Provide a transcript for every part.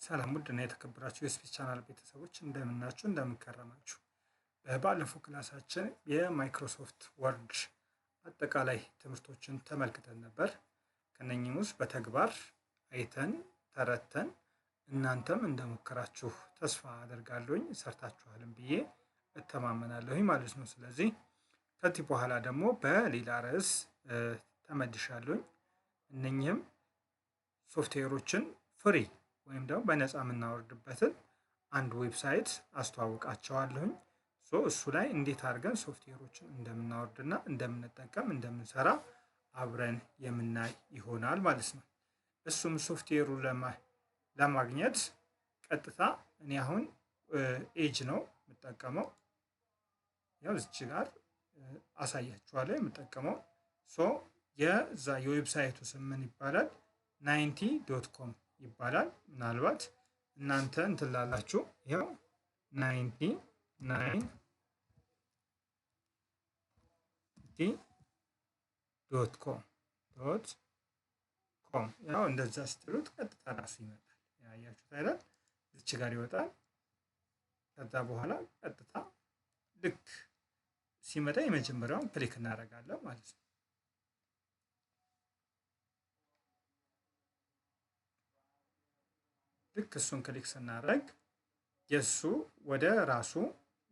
ሰላም ውድና የተከበራችሁ የስፒስ ቻናል ቤተሰቦች እንደምናችሁ እንደምንከረማችሁ። ባለፈው class ኣችን የ Microsoft Word አጠቃላይ ትምህርቶችን ተመልክተን ነበር። ከነኚህም ውስጥ በተግባር አይተን ተረድተን እናንተም እንደሞከራችሁ ተስፋ አደርጋለሁኝ፣ ሰርታችኋልም ብዬ እተማመናለሁኝ ማለት ነው። ስለዚህ ከዚህ በኋላ ደግሞ በሌላ ርዕስ ተመልሻለሁኝ። እነኚህም ሶፍትዌሮችን free ወይም ደግሞ በነፃ የምናወርድበትን አንድ website አስተዋውቃቸዋለሁኝ። እሱ ላይ እንዴት አድርገን ሶፍትዌሮችን እንደምናወርድና እንደምንጠቀም እንደምንሰራ አብረን የምናይ ይሆናል ማለት ነው። እሱም ሶፍትዌሩ ለማግኘት ቀጥታ እኔ አሁን ኤጅ ነው የምጠቀመው። ያው እዚች ጋር አሳያችኋለሁ የምጠቀመው። So የዛ የ website ኡ ስም ምን ይባላል? 90.com ይባላል። ምናልባት እናንተ እንትን ላላችሁ ይኸው 99.com.com ያው እንደዛ ስትሉት ቀጥታ ራሱ ይመጣል። ያያችሁት አይደል? እዚች ጋር ይወጣል። ከዛ በኋላ ቀጥታ ልክ ሲመጣ የመጀመሪያውን click እናደርጋለን ማለት ነው። ልክ እሱን click ስናደርግ የእሱ ወደ ራሱ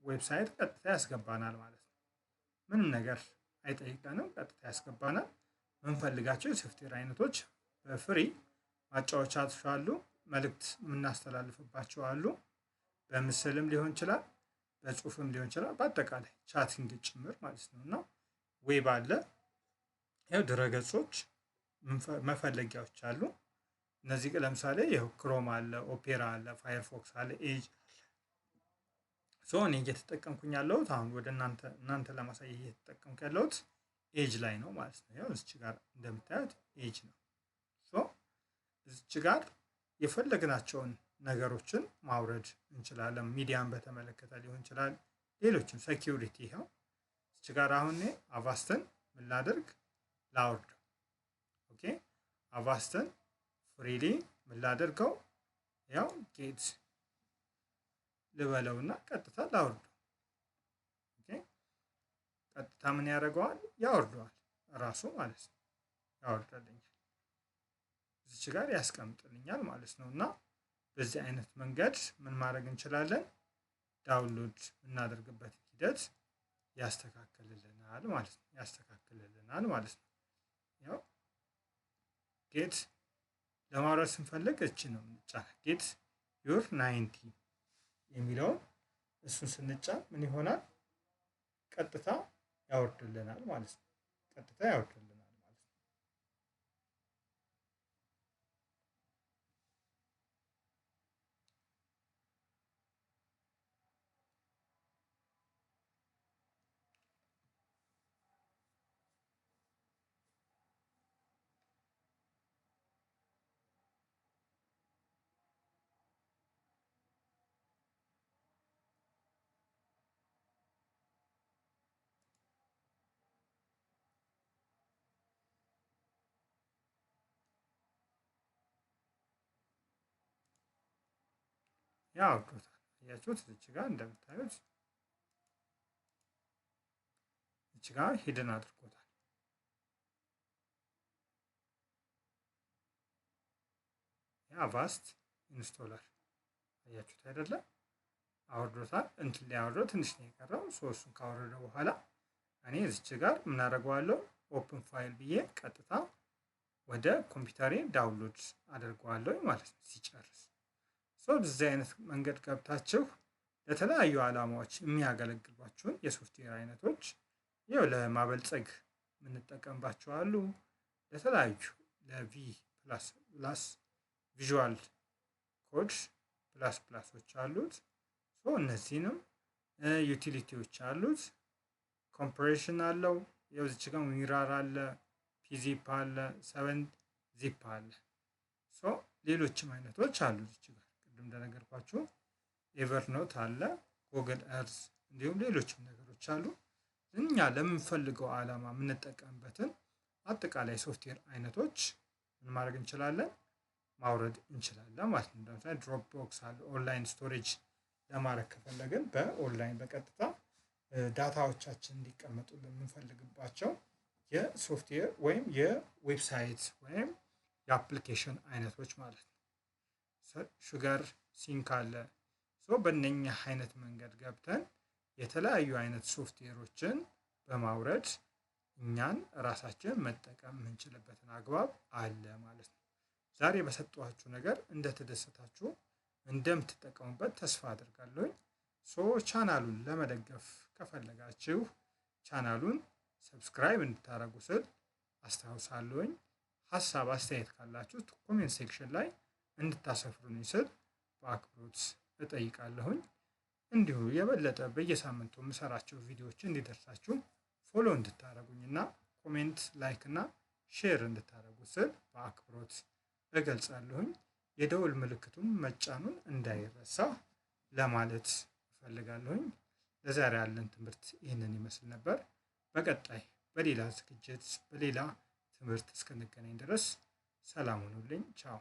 website ቀጥታ ያስገባናል ማለት ነው። ምንም ነገር አይጠይቀንም፣ ቀጥታ ያስገባናል። የምንፈልጋቸው የሶፍትዌር አይነቶች በ free ማጫወቻዎች አሉ፣ መልእክት የምናስተላልፍባቸው አሉ። በምስልም ሊሆን ይችላል፣ በጽሁፍም ሊሆን ይችላል። በአጠቃላይ chatting ጭምር ማለት ነው። እና web አለ፣ ያው ድረገጾች መፈለጊያዎች አሉ። እነዚህ ለምሳሌ ይኸው Chrome አለ፣ Opera አለ፣ Firefox አለ፣ Edge። So እኔ እየተጠቀምኩኝ ያለሁት አሁን ወደ እናንተ ለማሳየት እየተጠቀምኩ ያለሁት ኤጅ ላይ ነው ማለት ነው። ያው እዚች ጋር እንደምታዩት ኤጅ ነው። So እዚች ጋር የፈለግናቸውን ነገሮችን ማውረድ እንችላለን። ሚዲያን በተመለከተ ሊሆን ይችላል፣ ሌሎችም security። ይኸው እዚች ጋር አሁን Avast ን ምን ላድርግ ላውርደው። Okay Avast ን freely ምን ላደርገው ያው get ልበለውና ቀጥታ ላውርደው። Okay ቀጥታ ምን ያደርገዋል? ያወርደዋል ራሱ ማለት ነው። ያወርደልኛል፣ እዚች ጋር ያስቀምጥልኛል ማለት ነው። እና በዚህ አይነት መንገድ ምን ማድረግ እንችላለን? Download የምናደርግበት ሂደት ያስተካክልልናል ማለት ነው። ያስተካክልልናል ማለት ነው። ያው get ለማውረድ ስንፈልግ እቺ ነው የምንጫን፣ get your 90 የሚለውን እሱን ስንጫን ምን ይሆናል? ቀጥታ ያወርድልናል ማለት ነው። ቀጥታ ያወርድልናል ማለት ነው። ያወርዱታል። አያችሁት? እዚች ጋር እንደምታዩት እዚች ጋር hidden አድርጎታል። Avast installer አያችሁት አይደለ? አወርዶታል። እንትን ሊያወርደው ትንሽ ነው የቀረው። እሱን ካወረደ በኋላ እኔ እዚች ጋር ምን አደርገዋለሁ? Open file ብዬ ቀጥታ ወደ ኮምፒውተሬ download አደርገዋለሁ ማለት ነው ሲጨርስ። በዚህ አይነት መንገድ ገብታችሁ ለተለያዩ ዓላማዎች የሚያገለግሏችሁን የሶፍትዌር አይነቶች ይኸው ለማበልጸግ የምንጠቀምባቸው አሉ። ለተለያዩ ለ V plus plus Visual Code plus plus ኦች አሉት። እነዚህንም utility ዎች አሉት። Compression አለው። ይኸው እዚች ጋር WinRAR አለ፣ PeaZip አለ፣ 7-Zip አለ። ሌሎችም አይነቶች አሉ እዚች ጋር ቅድም እንደነገርኳችሁ Evernote አለ፣ Google Earth እንዲሁም ሌሎችም ነገሮች አሉ። እኛ ለምንፈልገው ዓላማ የምንጠቀምበትን አጠቃላይ ሶፍትዌር አይነቶች ምን ማድረግ እንችላለን? ማውረድ እንችላለን ማለት ነው። ለምሳሌ Dropbox አለ። Online storage ለማድረግ ከፈለግን በኦንላይን በቀጥታ data ዎቻችን እንዲቀመጡልን የምንፈልግባቸው የሶፍትዌር ወይም የ website ወይም የ application አይነቶች ማለት ነው። SugarSync አለ። So በእነኛ አይነት መንገድ ገብተን የተለያዩ አይነት ሶፍትዌሮችን በማውረድ እኛን ራሳችን መጠቀም የምንችልበትን አግባብ አለ ማለት ነው። ዛሬ በሰጠኋችሁ ነገር እንደተደሰታችሁ፣ እንደምትጠቀሙበት ተስፋ አድርጋለሁኝ። So ቻናሉን ለመደገፍ ከፈለጋችሁ ቻናሉን subscribe እንድታደርጉ ስል አስታውሳለሁኝ። ሀሳብ አስተያየት ካላችሁ comment section ላይ እንድታሰፍሩኝ ስል በአክብሮት እጠይቃለሁኝ። እንዲሁ የበለጠ በየሳምንቱ የምሰራቸው ቪዲዮዎች እንዲደርሳችሁ follow እንድታደርጉኝና comment፣ like እና share እንድታደርጉ ስል በአክብሮት እገልጻለሁኝ። የደወል ምልክቱን መጫኑን እንዳይረሳ ለማለት እፈልጋለሁኝ። ለዛሬ ያለን ትምህርት ይህንን ይመስል ነበር። በቀጣይ በሌላ ዝግጅት በሌላ ትምህርት እስክንገናኝ ድረስ ሰላም ሁኑልኝ። ቻው።